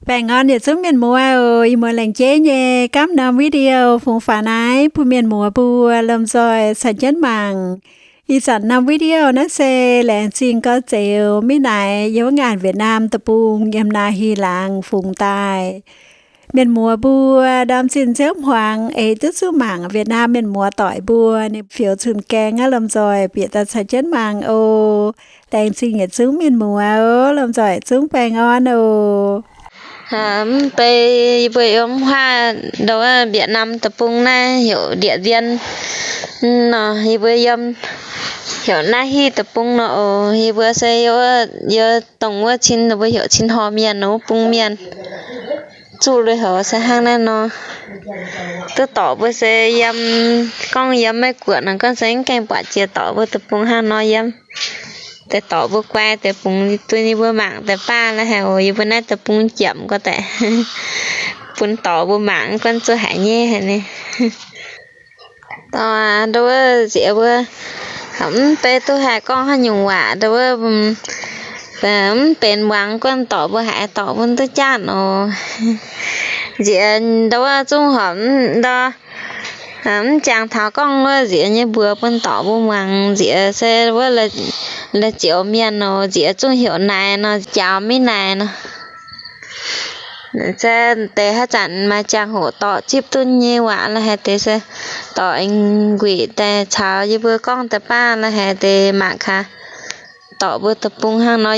Baengh orn yietc zungv mienh muoz oc. Ih muonz laengz jeiv nyei gamv norm video fungx faaux naaiv bun mienh muoz mbuo lomh nzoih caux jienv mangc. Ih zanc norm video naaiv se laengz zingh gorx zeux mingh naaic yiem wuov ngaanc Việt Nam deic-bung yiem Naas Hih Laangz fungx daaih. Mienh muoz mbuo ndorm zinh nziouv hmuangx eix duqv zuqc mangc Việt Nam mienh muoz doic mbuo ninh fioux cun-gaeng aqv. Lomh nzoih bieqc daaih caux jienv mangc oc. Laengz zingh yietc zungv mienh muoz oc. Lomh nzoih zungv baengh orn oc. Mv bei yie mbuo yiem huaav ndau Việt Nam deic-bung naaiv heuc Điện Biên nor, yie mbuo yiem heuc Naas Hih deic-bung nor oc. Yie mbuo se yiem dongh wuov cin, mbuo heuc Cin Horh Mienh wuov bung mienh. Zuqc lui-houx se hnangv naaiv nor. Duqv dorc mbuo se yiem, gorngv yiem Meiv Guoqv nor gorngv se mv gaengh buatc jiex dorc mbuo deic-bung hnangv nor yiem. Deix dorc mbuo guai deix bungx duqv yie mbuo mangc deix baav la'haic oc. Yie mbuo naaiv deic-bung jiemc gorx deix, bun dorc mbuo mangc gorngv zuqc haiz nyei haic ni. Dorh ndo wuov nziex mbuo mv bei duqv haih gorngv haaix nyungc waac ndo wuov mv benx muangx gorngv dorc mbuo haiz dorc mbuo duqv jatv oc. Nziex ndo wuov zungv horpc ndo mv jangx taux gorngv wuov nziex nyei mbuox bun dorc mbuo muangx. Nziex se wuov la'ziouc mienh nor, nziex zungv heuc naaic nor, jaaux mingh naaic nor. Se deix haaix zanc maaih jangx-hoc dorc zipv duqv nyei waac la'haic deix se dorc aengx nquiqc daaih caux yie mbuo gorngv daaih baav la'haic deix mangc gaax dorc mbuo deic-bung hnangv nor.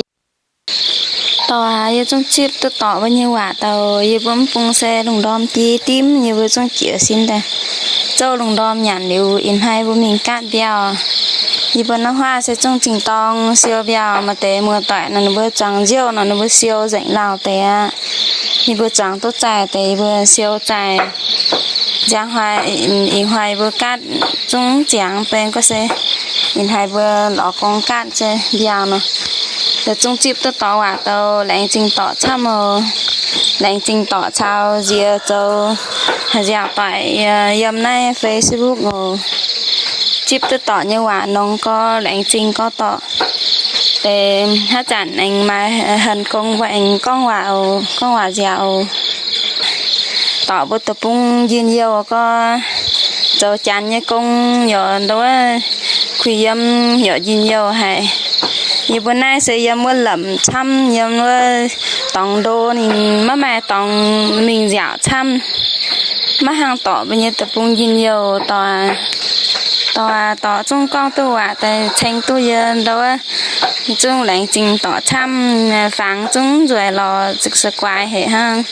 Dorh yie zungv zipv duqv dorc mbuo nyei waac daaih. Yie mbuo mv bung se lungh ndorm jiex dimv, yie mbuo zungv jiez sin daaih zouv lungh ndorm nyanc liuz ih hnoi mbuo mingh gaatv mbiauh. Yie mbuo naaiv huaav se zungv zingh dorng siou mbiauh. Maaih deix muoz-doic nor ninh mbuo zuangx nziouv nor ninh mbuo siou nzengc lauh deix aqv. Yie mbuo zuangx duqv zaih deix yie mbuo siou zaih. Nziaamv hnoi, ih hnoi yie mbuo gaatv zungv ziangx benx gorngv se ih hnoi mbuo lorz gong gaatv se mbiauh nor. Deix zungv zipv duqv dorc waac daaih, laengz zingh dorc camv oc. Laengz zingh dorc caux nziex zoux nziaauc doic yiem naaiv Facebook oc. Zipv duqv dorc nyei waac nongx gorx, laengz zingh gorx dorc. Deix haav zanc aengx maaih hanh gong mbuo aengx gorngv waac oc, gorngv waac nziaauc oc. Dorc mbuo deic-bung njien-youh gorx, zoux janx nyei gong yaac ndo wuov kuh yiem yaac njien-youh haic. Yie mbuo naaiv se yiem wuov lamc camv, yiem wuov dorngx ndo ninh maiv maaih dorngx mingh nziaauc camv. Maiv hnangv dorc mbuo nyei deic-bung njien-youh. Dorc, dorc, dorc zungv gorngv duqv waac daaih ceng duqv yie ndo wuov, zungv laengz zingh dorc camv, fangx zungv nzueic lorz zix guaaix haic hnangv.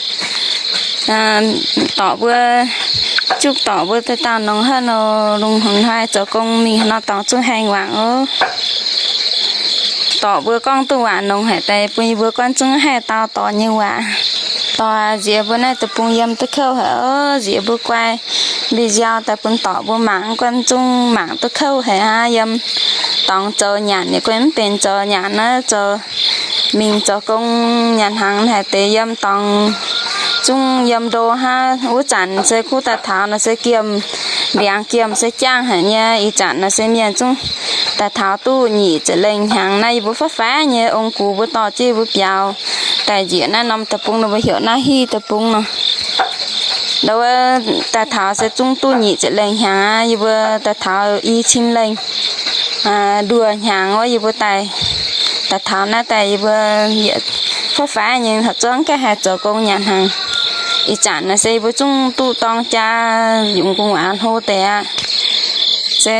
Dorc mbuo, juqv dorc mbuo daaih dauh nongx hnangv nor, lungh hnoi zoux gong mingh haaix nor dorngx zungv haengh wangc oc. Dorc mbuo gorngv duqv waac nongx haic daaih bun yie mbuo guanh zungv haih dau dorc nyei waac. Dorc, nziex mbuo naaiv deic-bung yiem duqv kouv haic oc. Nziex mbuo guai video daaih bun dorc mbuo mangc, guanh zungv mangc duqv kouv haic aqv. Yiem dorngx zoux nyanc, ninh guanh mv benx zoux nyanc naaiv, zoux mingh zoux gong nyanc hnaangx haic deix. Yiem dorngx zungv yiem ndo hnangv. Wuov zanc se kuv daaih taux nor se giemh, ndiangx giemh se jangv haic nyei. Ih zanc nor se mienh zungv daaih taux duqv nyic ziepc lengh hnyangx naaiv. Yie mbuo fav-fav nyei ong-gux mbuo dorh jienv yie mbuo biaux daaih njiec naaiv norm deic-bung nor, mbuo heuc naaiv Hih deic-bung nor. Ndo wuov daaih taux se zungv duqv nyic ziepc lengh hnyangx aqv. Yie mbuo daaih taux i cin lengh nduoh hnyangx wuov yie mbuo daaih, daaih taux naaiv daaih yie mbuo fav-fav nyei, horpc zuangx gaengh haih zoux gong nyanc hnaangx. Ih zanc naaiv se yie mbuo zungv duqv dorng jaa yungz gu'nguaaz hlo deix aqv. Se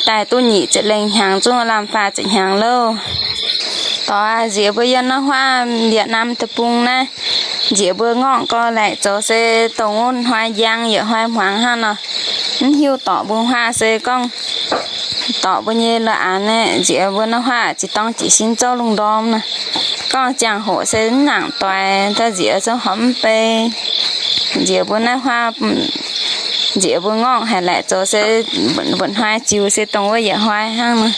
daaih duqv nyic ziepc lengh hnyangx, zungv lamh faah ziepc hnyangx loh. Dorc, nziex mbuo yiem naaiv huaav Việt Nam deic-bung naaiv, nziex mbuo ngorngv gorx laaic zoux se dongh wuov hnoi njang yietc hnoi hmuangx hnangv nor, mv hiuv dorc mbuo huaav se gorngv dorc mbuo nyei la'anx naaiv, nziex mbuo naaiv huaav ziex dorng jiez sin zouv lungh ndorm nor. Gorngv ziangh hoc se mv nangc doix, daaih nziex zungv horpc mv bei. Nziex mbuo naaiv huaav, nziex mbuo ngorngv haic laaic zoux se mba'hnoi ziux se dongh wuov yietc hnoi hnangv nor.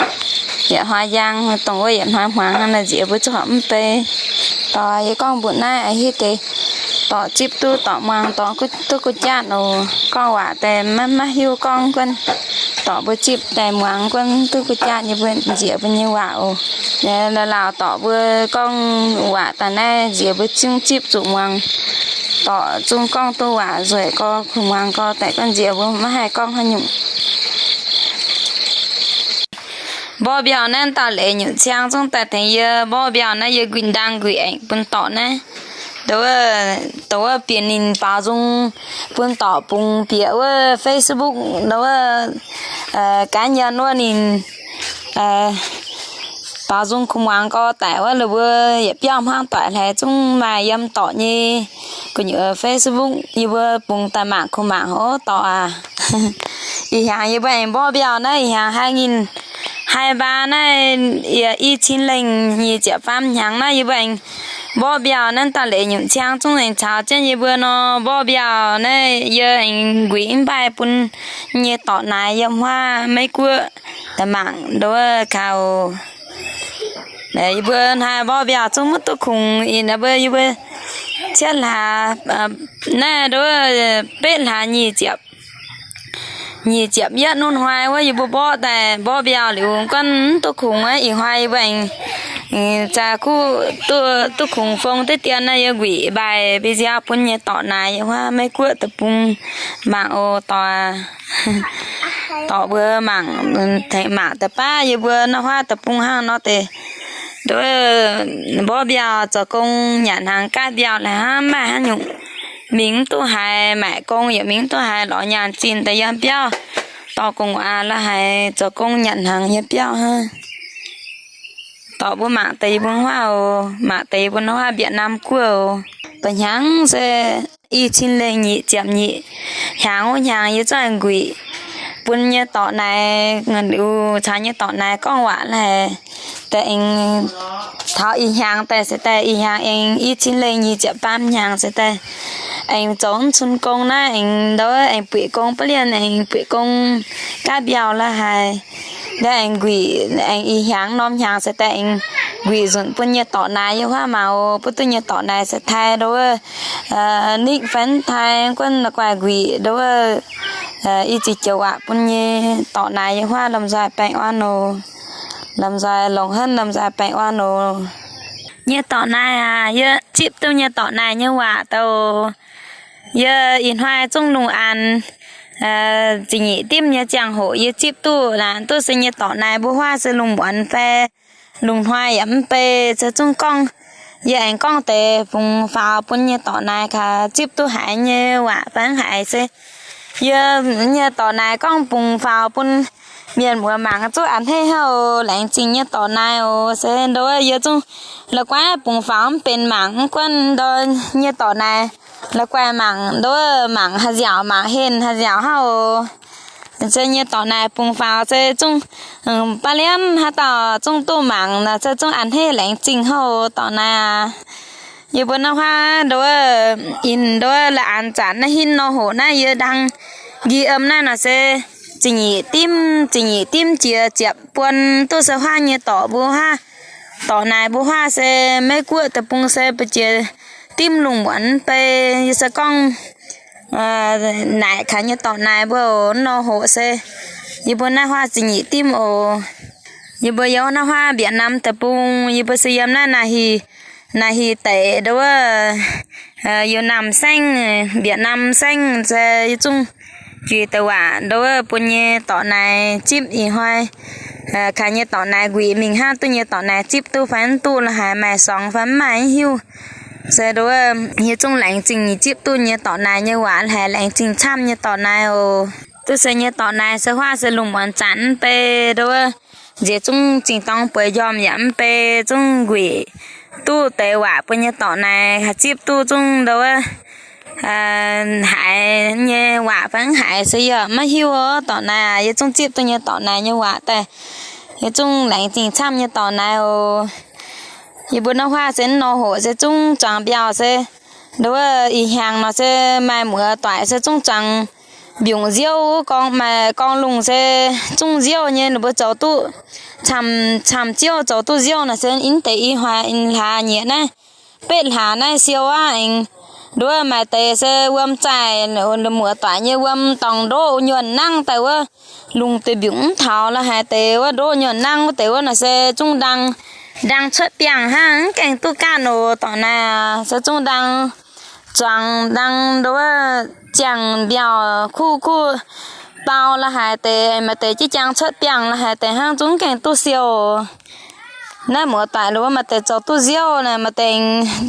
Yietc hnoi njang dongh wuov yietc hnoi hmuangx hnangv nor, nziex mbuo zungv horpc mv bei. Dorc, yie gorngv mbuox naaiv a'hitv deix, dorc zipv duqv dorc muangx dorc duqv gu'jatv oc. Gorngv waac daaih maiv, maiv hiuv gorngv guanh dorc mbuo zipv daaih muangx, gorngv duqv gu'jatv yie mbuo nziex mbuo nyei waac oc. Laaix laauh dorc mbuo gorngv waac daaih naaiv nziex mbuo zungv zipv zuqc muangx. Dorc zungv gorngv duqv waac nzueic gau, kuh muangx gau, daaih gorngv nziex mbuo maiv haih gorngv haaix nyungc. Mborqv mbiauh naaiv dauh leiz nyutc ciang zungv daaih tengx yie. Mborqv mbiauh naaiv yie nquin ndaang nquin aengx bun dorc naaiv. Ndo wuov, ndo wuov bieqc ninh baaux nzung bun dorc bungx bieqc wuov Facebook, ndo wuov gaav nyan wuov ninh baaux nzung kuh muangx gau daic wuov, la'buo yietc biauv hmuangv doic hlaax zungv maaih yiem dorc nyei gu'nyuoz Facebook, yie mbuo bungx daaih mangc kuh mangc ov dorc aac. Ih hnyangx yie mbuo aengx mborqv mbiauh naaiv, ih hnyangx haih nginh, haih mbaa naaiv, i cin lengh nyic ziepc faam hnyangx naaiv yie mbuo aengx mborqv mbiauh naaiv dauh leiz nyutc ciang zungv aengx caux jienv yie mbuo nor mborqv mbiauh naaiv, yie aengx nquix mv mbaih bun nyei dorc naaic yiem huaav Meiv Guoqv daaih mangc ndo wuov kaux. Yie mbuo hnoi mborqv mbiauh zungv maiv duqv kungx, ih ndo mbuo yie mbuo cietv hlaax naaiv ndo wuov betv hlaax nyic ziepc, nyic ziepc yietv nunv hnoi wuov yie mbuo mborqv daaih mborqv mbiauh liuz guanh mv duqv kungx wuov, ih hnoi yie mbuo aengx zaaih kuv duqv kungx fong diqv dien naaiv yie nquix mbaih mbei nziaauv bun nyei dorc naaic yiem huaav Meiv Guoqv deic-bung mangc oc dorc. Dorc mbuo mangc, mangc deix baav yie mbuo nor huaav deic-bung hnangv nor deix. Ndo wuov mborqv mbiauh zoux gong nyanc hnaangx gaatv mbiauh laaix hnangv maaih haaix nyungc mingh mv duqv haiz, maaic gong yaac mingh mv duqv haiz, lorz nyaanh zinh deix yiem biauv dorh gu'nguaaz la'haiz zoux gong nyanc hnaangx yiem biauv hnangv. Dorc mbuo mangc deix yie mbuo huaav oc, mangc deix yie mbuo nor huaav Mbieqc Nam Guoqv oc. Ba'hnyangx se i cin lengh nyic ziepc nyic hnyangx wuov hnyangx yie zungv aengx nquix bun nyei dorc naaic, liuz caux nyei dorc naaic gorngv waac laaix daaih aengx taux ih hnyangx daaih se daaih ih hnyangx aengx i cin lengh nyic ziepc faam hnyangx se daaih aengx zoux mv cun gong naaiv aengx ndo aengx buic gong ba'lienh aengx buic gong gaatv mbiauh la'haiz. Ndaaih aengx nquix aengx ih hnyangx norm hnyangx se daaih aengx nquix nzunc bun nyei dorc naaic yiem huaav mangc oc, bun duqv nyei dorc naaic se taaih ndo wuov nikv fai mv taaih guanh la'guaih nquix ndo wuov i ziex joux waac bun nyei dorc naaic yiem huaav lomh nzoih baengh orn oc. Lomh nzoih longc henv lomh nzoih baengh orn oc. Nyei dorc naaic aac, yie zipv duqv nyei dorc naaic nyei waac douc. Yie ih hnoi zungv lungh aanx ziepc nyeic dimv nyei ziangh hoc yie zipv duqv naaic duqv se nyei dorc naaic mbuo huaav se lungh muonz fai lungh hnoi yaac mv bei se zungv gorngv. Yie aengx gorngv deix bungx faaux bun nyei dorc naaic kaax zipv duqv haiz nyei waac fai haiz se yie nyei dorc naaic gorngv bungx faaux bun mienh muoz mangc zungv a'hneiv hnangv oc. Laengz zingh nyei dorc naaic oc. Se ndo wuov yie zungv la'guaih bungx faaux mv benx mangc mv guanh ndo nyei dorc naaic la'guaih mangc ndo wuov mangc haaix nziaauc mangc henh haaix nziaauc hnangv oc. Se nyei dorc naaic bungx faaux se zungv ba'lienh haaix dauh zungv duqv mangc nor se zungv a'hneiv laengz zingh hnangv oc dorc naaic aac. Yie mbuo naaiv huaav ndo wuov ih ndo wuov la'anx zanc naaiv hinv nor hoc naaiv yie ndang nqi em naaiv nor se ziepc nyeic dimv, ziepc nyeic dimv jiex ziepc buonc duqv se huaav nyei dorc mbuo huaav. Dorc naaic mbuo huaav se Meiv Guoqv deic-bung se ba'jiex dimv lungh muonz mv bei. Yie se gorngv naaic kaax nyei dorc naaic mbuo oc, nor hoc se yie mbuo naaiv huaav ziepc nyeic dimv oc. Yie mbuo yiem naaiv huaav Mbieqc Nam deic-bung, yie mbuo se yiem naaiv Naaiv Hih deic ndo wuov Yiu Nam saengv, Mbieqc Nam saengv se yie zungv jiex deix waac ndo wuov bun nyei dorc naaic zipv ih hnoi kaax nyei dorc naaic nquix mingh hnangv duqv nyei dorc naaic zipv duqv fai mv duqv la'haiz maaih sorngx fai mv maaih mv hiuv. Se ndo wuov yie zungv laengz zingh zipv duqv nyei dorc naaic nyei waac la'haiz laengz zingh camv nyei dorc naaic oc. Duqv se nyei dorc naaic se huaav se lungh muonz zanc mv bei ndo wuov nziex zungv zingh dorng bueix njormh yaac mv bei, zungv nquix duqv deix waac bun nyei dorc naaic haih zipv duqv zungv ndo wuov haiz nyei waac fai mv haiz se yie maiv hiuv oc. Dorc naaic aac, yie zungv zipv duqv nyei dorc naaic nyei waac daaih, yie zungv laengz zingh camv nyei dorc naaic oc. Yie mbuo naaiv huaav se mv nor hoc se zungv zuangx mbiauh se ndo wuov ih hnyangx nor se maaih muoz doic se zungv zuangx mbiungc nziouv wuov gorngv maaih gorngv lungh se zungv nziouv nyei, ninh mbuo zoux duqv camv-camv-ziouv zoux duqv nziouv nor se mv deix i hlaax nyieqc naaiv, betv hlaax naaiv siou aqv aengx Nduov maaih deix se wuom zaaic, muoz-doic nyei wuom dorngc ndoqv nyuonh nangv daaih wuov, lungh duih mbiungc mv taux la'haaix deix wuov, ndoqv nyuonh nangv wuov deix wuov nor se zungv ndaang, ndaang cuotv biangh hnangv, mv gaengh duqv gaatv oc. Dorngc naaic se zungv ndaang zuangx ndaang nduov ziangh mbiauh kuv kuv bau la'haaix deix, maaih deix jienv jang cuotv biangh la'haaix deix hnangv, zungv mv gaengh duqv siou. Naaiv muoz-doic wuov maaih deix zoux duqv nziouv, maaih deix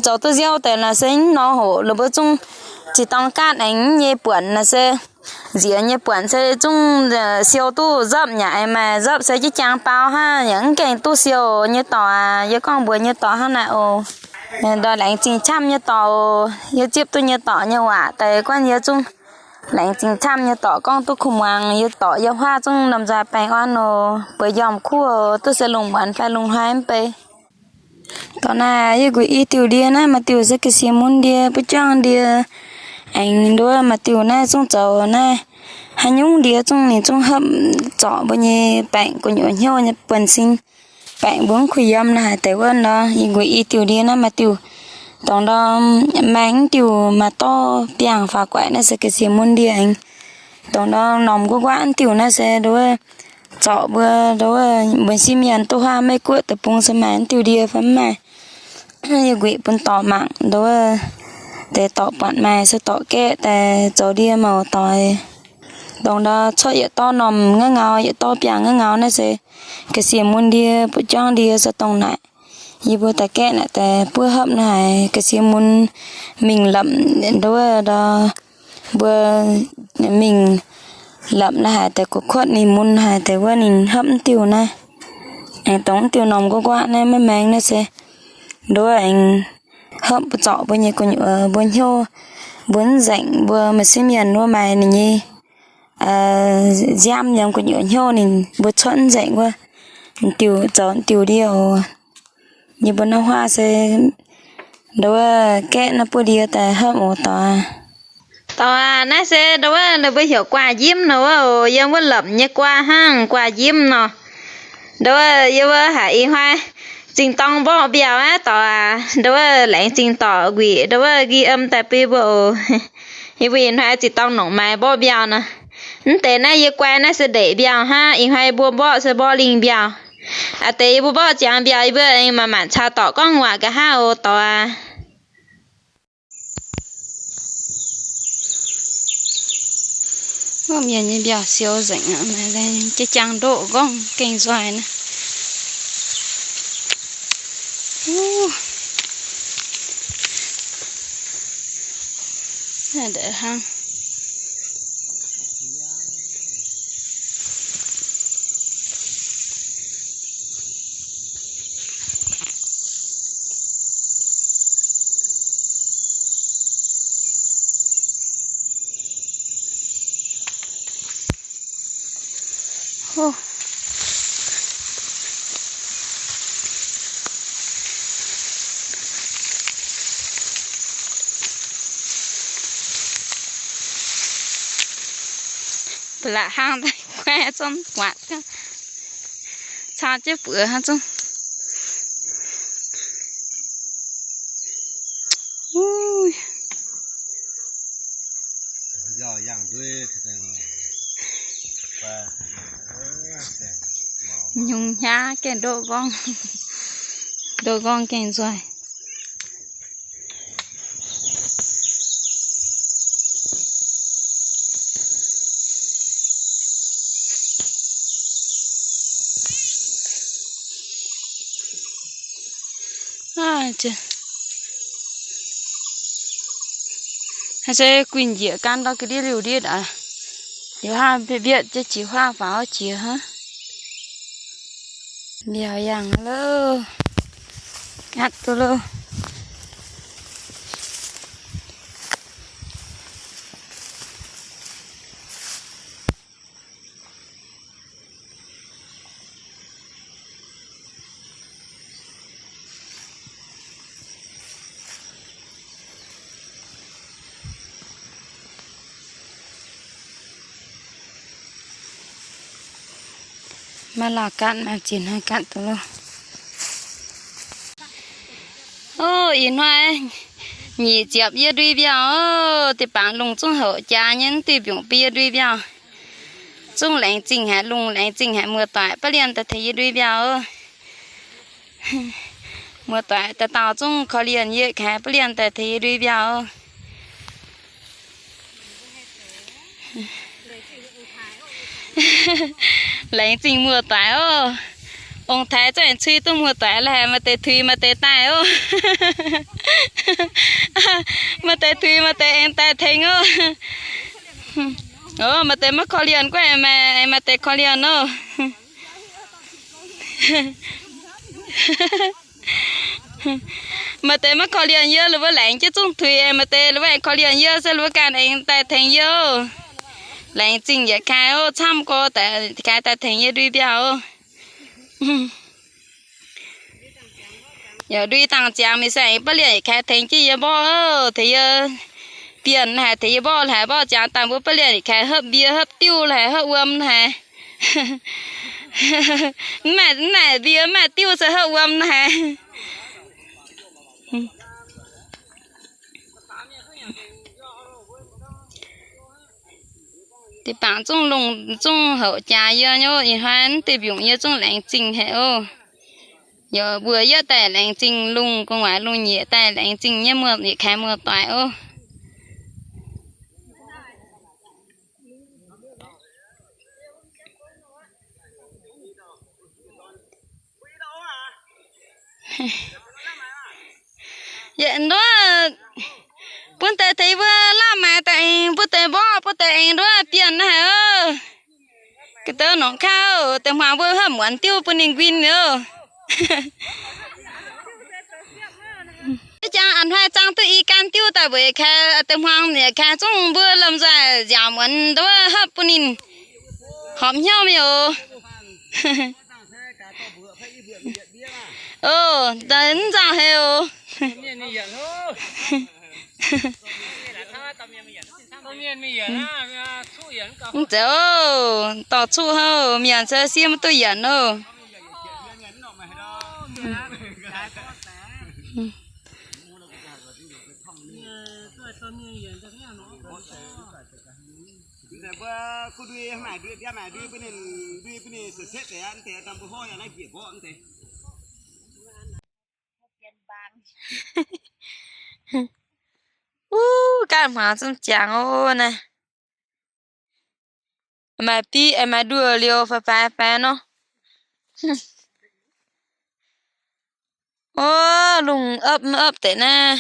zoux duqv nziouv deix nor se mv nor hoc, ninh mbuo zungv zinh dorng gaatv aengx nyei buonc nor se nziex nyei buonc se zungv siou duqv nzopv nyei, maaih nzopv se jienv jang bau hnangv, yaac mv gaengh duqv siou nyei dorc aac. Yie gorngv mbuox nyei dorc hnangv naaic oc. Ndoih laengz zingh camv nyei dorc oc. Yie zipv duqv nyei dorc nyei waac daaih guanh yie zungv laengz zingh camv nyei dorc gorngv duqv kuv muangx. Yie dorc yie huaav zungv lomh nzoih baengh orn oc. Bueix njormh kuv oc, duqv se lungh muonz fai lungh hnoi mv bei. Dorc naaic yie nquac i diuh ndie naaiv, maaih diuh se ga'sie mun ndie, buov juangv ndie, aengx nduov maaih diuh naaiv zungv zoux naaiv haaix nyungc ndie zungv ninh zungv hopv zorc mbuo nyei baengc gu'nyuoz hnyouv nyei buonv-sin, baengc mbuo mv kuh yiem la'haaix deix wuov nor. Yie nquac i diuh ndie naaiv maaih diuh, dorngc ndorm maeng diuh maaih dorv biangh faaux guaix naaiv se ga'sie mun ndie aengx. Dorngc ndorm norm nquaqv nquaqv diuh naaiv se nduov zorc mbuo, nduov mbuo sieqv mienh duqv huaav Meiv Guoqv deic-bung se maaih diuh ndie fai mv maaih. Yie nquac bun dorc mangc, nduov deix dorc buatc maaih se dorc gaeqv daaih zoux ndie mouc doic. Dorngc ndorm cuotv yietc dorv norm ngauv ngau, yietc dorv biangh ngauv ngau naaiv se ga'sie mun ndie, buov juangv ndie se dongh naaic. Yie mbuo daaih gaeqv naaic daaih buov hopv naaiv haic, ga'sie mun mingh lamc nduov ndor, mbuo mingh lamc naaiv haic deix gu'kuotv ninh mun haic deix wuov ninh hopv mv diuh naaiv. Aengx dongh mv diuh norm nquaqv nquaqv naaiv maiv maeng naaiv se nduov aengx hopv mbuo zorc mbuo nyei gu'nyuoz mbuo hnyouv, mbuo mv nzengc, mbuo maaih sieqv mienh wuov maaih ninh nyei nziaamv yiem gu'nyuoz hnyouv ninh mbuo cuotv mv nzengc wuov, diuh zoux diuh ndie oc. Yie mbuo naaiv huaav se nduov gaeqv naaiv buov ndie daaih hopv oc dorc. Dorc aac, naaiv se nduov ninh mbuo heuc guaax njimv nor wuov oc, yiem wuov lamc nyei guaax hnangv, guaax njimv nor. Nduov yie mbuo haiz ih hnoi zingh dorng mborqv mbiauh aqv dorc aac. Nduov laengz zingh dorc nquac nduov nqi om daaih bun mbuo oc. Yie mbuo ih hnoi zingh dorng nongc maaiz mborqv mbiauh nor. Mv deix naaiv yie guai naaiv se ndeic mbiauh hnangv, ih hnoi yie mbuo mborqv se mborqv lingh mbiauh. Aa deix yie mbuo mborqv ziangx mbiauh yie mbuo aengx manc-manc caux dorc gorngv waac nqa'haav oc dorc aac. Mienh nyei mbiauh siou nzengc aqv, jaa-jaang ndoqv nqorngv gengh nzoih naaiv. Naaiv ndeic hnangv. Ba'laqc hnangv daaih guai zong guatc, caa jienv buoz hnangv zong. Nyungc hnyaav gaengh ndoqv nqorngv, ndoqv nqorngv gaengh nzoih. Aa, se guinh njiec gan ndau ga'ndiev liuh ndiev aqv. Liuz hnangv mbietv jienv jiex huaav faaux jiex hnangv. Mbiaauc yangh loh, ngatv duqv loh. Maiv lauh gaatv, maiv ziex hnoi gaatv duqv loh. Ov, ih hnoi Nyic ziepc yie ndui mbiauh oc. Deix bangc lungh zungv houc jaax nyei, mv duih mbiungc bun yie ndui mbiauh. Zungv laengz zingh haic, lungh laengz zingh haic, muoz-doic baav lienh daaih tengx yie ndui mbiauh oc. Muoz-doic dauh dauh zungv korv-lienh yie, kaaix baav lienh daaih tengx yie ndui mbiauh oc. Laengz zingh muoz-doic oc. Ong-taaix zungv aengx cui duqv muoz-doic lorqc, maaih deix tuix maaih deix daaih oc. Maaih deix tuix maaih deix aengx daaih tengx oc. Oc, maaih deix maiv korv-lienh guaiv, maaih, maaih deix korv-lienh oc. Maaih deix maiv korv-lienh yie, ninh mbuo laengz jienv zungv tuix. Maaih deix ninh mbuo aengx korv-lienh yie se ninh mbuo ganh aengx daaih tengx yie oc. Laengz zingh yietc kaaix oc, camv gorx daaih kaaix daaih tengx yie ndui mbiauh oc. Yaac ndui dangh ziangx mingh se aengx baav lienh yietc kaaix tengx jienv yie mborqv oc, tengx yie bienh haic, tengx yie mborqv haic, mborqv ziangx daaih mbuo baav lienh yietc kaaix hopv mbie hopv diuv haic, hopv wuom haic. Mv maaih, mv maaih mbie, mv maaih diuv se hopv wuom haic. Deix bangc zungv lungh zungv houc jaax yie nyei oc. Ih hnoi mv duih mbiungc yie zungv laengz zingh haic oc. Yaac mbuox yietv daaih laengz zingh lungh gu'nguaaic, lungh nyeic daaih laengz zingh nyei muoz, yietc kaaix muoz-doic oc. Yietc nduov bun deix tengx mbuo laauh maaiz daaih aengx bun deix mborqv, bun deix aengx nduov bienh naaiv haic oc. Ga'deix nongc kaav oc, deix hmuangx mbuo hopv muonz diuv bun ninh nquin oc. Jangx a'hnoi zangx duqv i gan diuv daaih mbuox yietc kaaix, deix hmuangx yietc kaaix zungv mbuo lomh nzoih nziaauc muonz nduov hopv bun ninh horpc hnyouv mingh oc. Oc, mv nzauh haic oc. Mv zeiz oc, dorh cuqv houv, mienh se siev maiv duqv yienc oc. Wuov, gaatv hmuangx zungv jangx oc naaiv. Maaih biv, maaih nduoh liouh faix faix faix nor. Oc, lungh opv mv opv deix naaiv.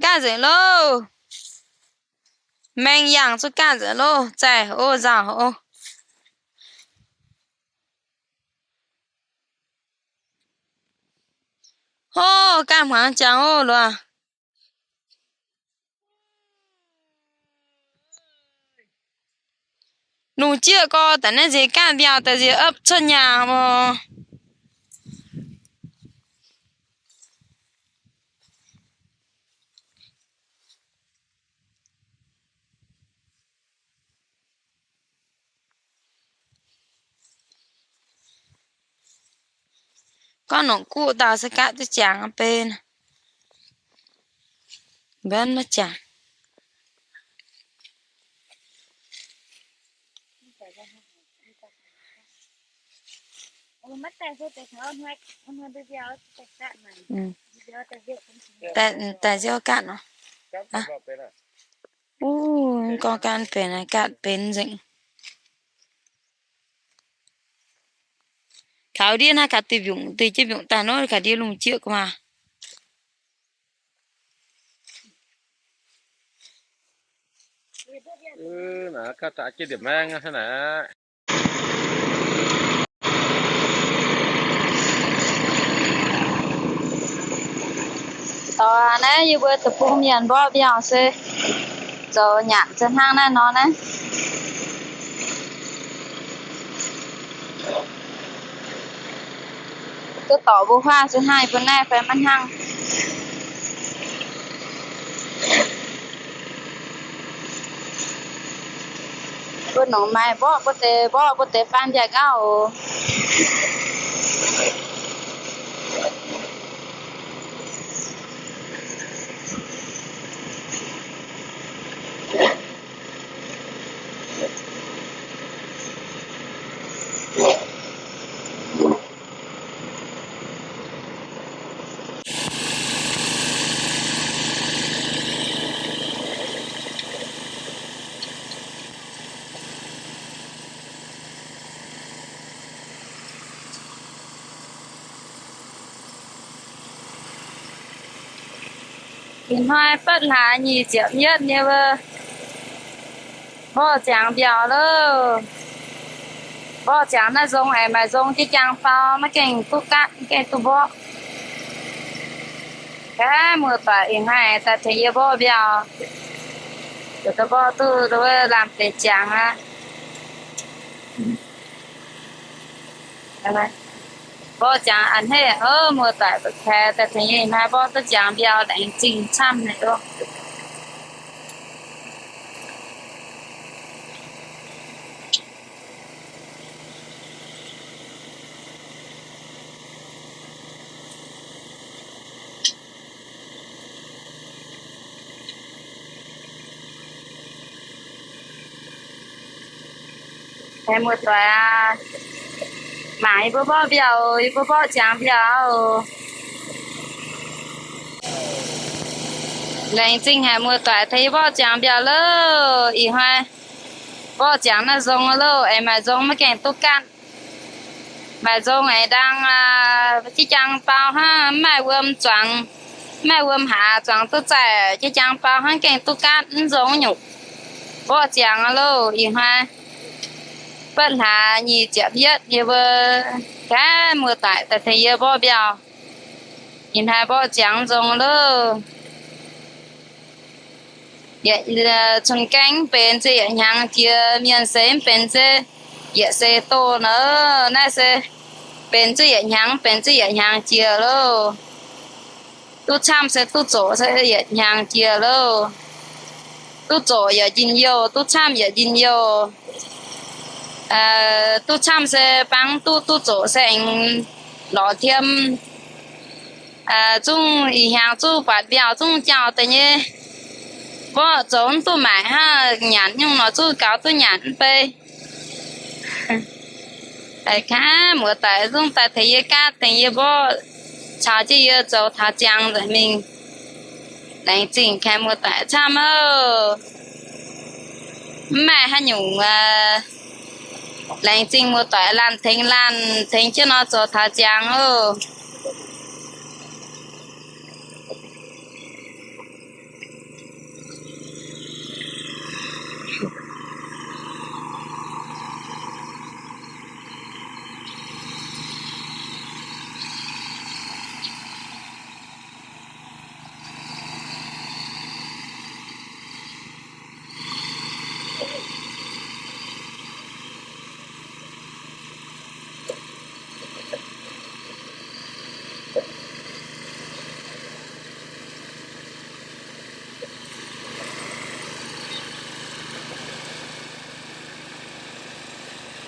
Gaatv nzengc loh. Mengh yangh zungv gaatv nzengc loh. Zaih oc, nzauh oc. Hov, gaatv hmuangx jangx oc loh. Lungh jieqv gorx daaih naaiv nziex gaatv mbiauh daaih nziex opv cuotv nyaah oc. Gorngv nongc guv dauh se gaatv duqv jangx bei. Mbenv maiv jangx. Daaih, daaih ziouc gaatv nor. Wuov, gorngv gaatv benx, gaatv benx nzengc. Kaux ndiev naaiv kaux duih mbiungc, duih jienv mbiungc daaih nor, kaux ndiev lungh jieqv gu'maah. Naaiv gaav zaqc jienv ndiev maeng hnangv naaic. Taux naaiv yie mbuo deic-bung mienh mborqv mbiauh se zoux nyanc se hnangv naaiv nor naaiv. Duqv dorc mbuo huaav se hnangv yie mbuo naaiv fai maiv hnangv. Mbuo nongc maaih mborqv mbuo deix, mborqv mbuo deix faan mbiaauc gauh oc. Ih hnoi batv hlaax nyic ziepc yietv nyei wuov, mborqv ziangx mbiauz loh. Mborqv ziangx naaiv nzong aengx maaih nzong jienv jaang bau, maiv gaengh duqv gaatv, maiv gaengh duqv mborqv. Aa, muoz-doic, ih hnoi daaih tengx yie mborqv mbiauz. Mborqv duqv lamh deix ziangx aqv. Mborqv ziangx a'hneiv oc, muoz-doic, kaex daaih tengx yie ih hnoi mborqv duqv ziangx mbiauz, laengz zingh camv haic oc. Haiz muoz-doic aac, mangc yie mbuo mborqv mbiauz, yie mbuo mborqv ziangx mbiauz oc. Laengz zingh haic muoz-doic tengx yie mborqv ziangx mbiauz loh. Ih hnoi mborqv ziangx naaiv nzong loh, aengx maaih nzong maiv gaengh duqv gaatv. Maaih nzong aengx ndaang jienv jaang bau hnangv, mv maaih wuom zuangx, mv maaih wuom haaz zuangx duqv zaih, jienv jaang bau hnangv, gaengh duqv gaatv, mv nzong nyungc. Mborqv ziangx loh, ih hnoi batv hlaax nyic ziepc yietv yie mbuo gaav muoz-doic daaih tengx yie mborqv mbiauz. Ih hnoi mborqv ziangx nzong loh. Yietc cun-gaeng mv benx se yietc hnyangx jiex, mienh se mv benx se yietc seix doh nor, naaiv se benx zuqc yietc hnyangx, benx zuqc yietc hnyangx jiex loh. Duqv camv se duqv zoqc se yietc hnyangx jiex loh. Duqv zoqc yaac njien-youh, duqv camv yaac njien-youh. Duqv camv se bangc duqv, duqv zoqc se aengx lorz tiem. Zungv ih hnyangx zungv buatc mbiauz zungv jauh deix nyei. Mborqv zoux mv duqv maaic hnangv, nyanc nyungc nor zungv gaux duqv nyanc mv bei. Daaih kaav muoz-doic zungv daaih tengx yie gaatv, tengx yie mborqv, caux jienv yie zoux taux ziangx nzengc mingh. Laengz zingh kaav muoz-doic camv oc. Mv maaih haaix nyungc, laengz zingh muoz-doic laanh tengx laanh, tengx jienv nor zoux taux ziangx oc.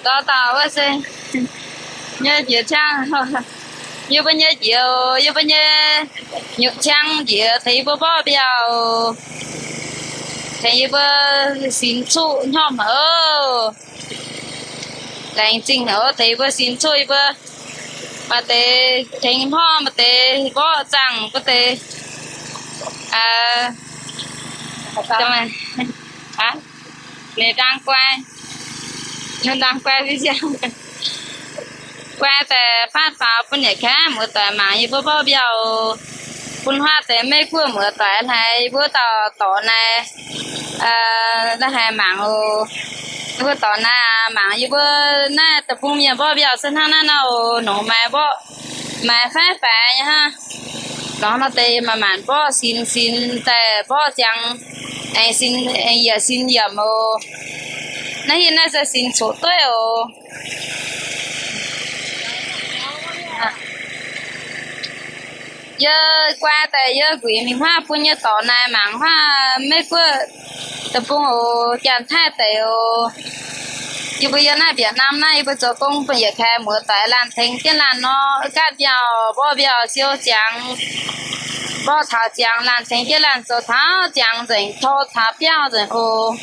Dauh dauh wuov se nyei jiex ciangv, yie mbuo nyei jiex, yie mbuo nyei nyutc ciang jiex tengx yie mbuo mborqv mbiauz, tengx yie mbuo sinx cuqv hnyouv haic oc. Laengz zingh haic oc, tengx yie mbuo sinx cuqv, yie mbuo maaih deix tengx hnyouv, maaih deix mborqv zaangh, maaih deix ninh ndaang guai, ninh ndaang guai, guai daaih faatv faaux bun yietc kaav muoz-doic mangc yie mbuo mborqv mbiauz. Bun huaav deix Meiv Guoqv muoz-doic haiz yie mbuo dauh dorc naaiv, naaiv haiz mangc oc. Yie mbuo dorc naaiv mangc yie mbuo naaiv deic-bung mienh mborqv mbiauz se hnangv naaiv nor oc. Nongc maaih mborqv, maaih faix-faix nyei hnangv. Lorz nor deix maaih maanc mborqv sinx sinx daaih mborqv ziangx, aengx sinx, aengx yietc sinx yiemc oc. Naaiv hiuv naaiv se sinx coqv dueiv oc. Yie guai daaih yie nquinx mingh huaav bun nyei dorc naaic mangc huaav Meiv Guoqv deic-bung oc, Janx-Taiv deic oc. Yie mbuo yiem naaiv Việt Nam naaiv, yie mbuo zoux gong bun yietc kaix muoz-doic laanh tengx jienv laanh nor, gaatv mbiauh mborqv mbiauh siou ziangx, mborqv taux ziangx laanh tengx jienv laanh zoux taux ziangx nzengc, tor taux biauv nzengc oc.